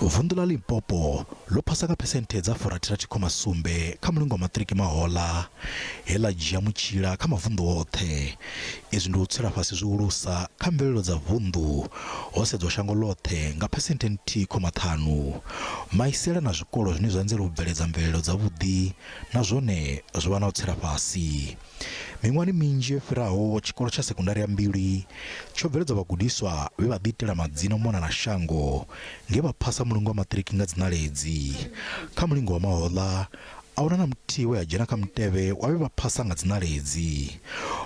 Vunḓu ḽa Limpopo ḽo phasa nga phesenthe dza 67.7 kha mulingo wa maṱiriki mahoḽa, he ḽa dzhia mutshila kha mavunḓu oṱhe. Izwi ndi u tsela fhasi zwihulusa kha mvelelo dza vunḓu ho sedzwa shango ḽoṱhe nga phesenthe 1.5. Maisela na zwikolo zwine zwa anzela u bveledza mvelelo dzavhuḓi na zwone zwo vha na u tsela fhasi. Miṅwahani minzhi yo fhiraho, tshikolo tsha sekondari ya Mbilwi tsho bveledza vhagudiswa vhe vha ḓiitela madzina u mona na shango nge vha phasa mulingo wa maṱiriki nga dziṋaledzi. Kha mulingo wa mahoḽa, a huna na muthihi we a dzhena kha mutevhe wa vhe vha phasa nga dziṋaledzi.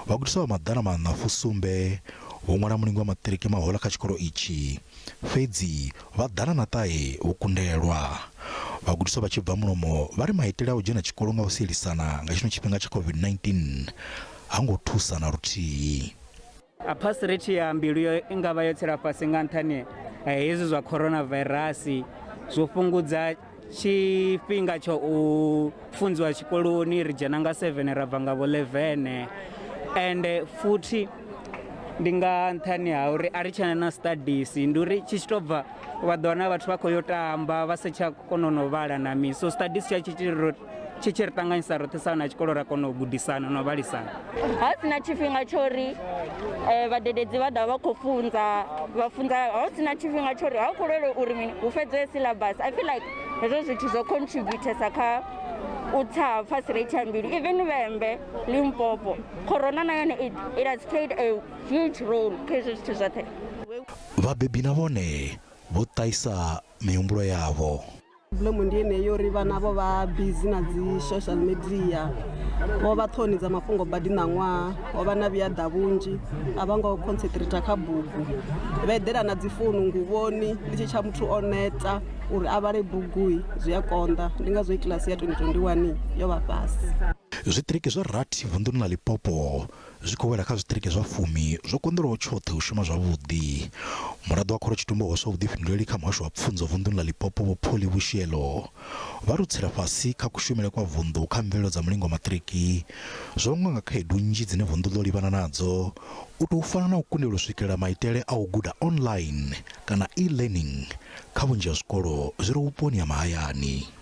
Vhagudiswa vha 470 vho ṅwala mulingo wa maṱiriki mahoḽa kha tshikolo itshi, fhedzi vha 109 vho kundelwa. Vhagudiswa vha tshi bva mulomo vha ri maitele a u dzhena tshikolo nga u sielisana nga tshino tshifhinga tsha COVID-19 ha ngo thusa na luthihi. A pass rate ya mbilu yo i nga vha yo tsela fhasi nga nṱhani ha hezwi zwa coronavirus zwo fhungudza tshifhinga tsha u funziwa tshikoloni ri dzhena nga 7 ra bva nga vho 11 ende futhi ndi nga nṱhani ha uri a ri tshena na studies ndi uri tshi tshi tou bva vha ḓo wana vhathu vha khou yo tamba vha si tsha kona no vhala na mini so studies tsha tshi tshi tshi ri ṱanganyisa roṱhe sa na tshikolo ra kona u gudisana na u vhalisana. Ha si na tshifhinga tsho ri vhadededzi vha ḓa vha khou funza vha funza ha si na tshifhinga tsho ri ha khou lwelwa uri mini hu fhedzwe syllabus. I feel like hezwo zwithu zwo contributesa kha u tsa ha pass rate ya mbilu even Vhembe, Limpopo corona na yone it has played a huge role kha hezwo zwithu zwoṱhe. Vhabebi na vhone vho ṱahisa mihumbulo yavho. Problem ndi yeneyi uri vhana vho vha busy na dzi social media, vho vha ṱhoni dza mafhungo badi ṋaṅwaha, ho vha na vhuyaḓa vhunzhi, a vho ngo concentrator kha bugu. Vha eḓela na dzi founu nguvhoni ḽi tshi tsha muthu o neta uri a vhale bugu zwi a konḓa, ndi ngazwo i kiḽasi ya 2021 yo vha fhasi. Zwiṱiriki zwa rathi vunḓuni ḽa Limpopo zwi khou wela kha zwiṱiriki zwa fumi zwo konḓelwaho tshoṱhe u shuma zwavhuḓi. Muraḓo wa Khorotshitumbe wa swa vhuḓifhinduleli kha Muhasho wa Pfunzo vunḓuni ḽa Limpopo Vho Polly Boshielo vha ri u tsela fhasi kha kushumele kwa vunḓu kha mvelelo dza mulingo wa maṱiriki zwo vhangwa nga khaedu nnzhi dzine vunḓu ḽo livhana nadzo u tou fana na u kundelwa u swikelela maitele a u guda online kana e-learning kha vhunzhi ha zwikolo zwi re vhuponi ha mahayani.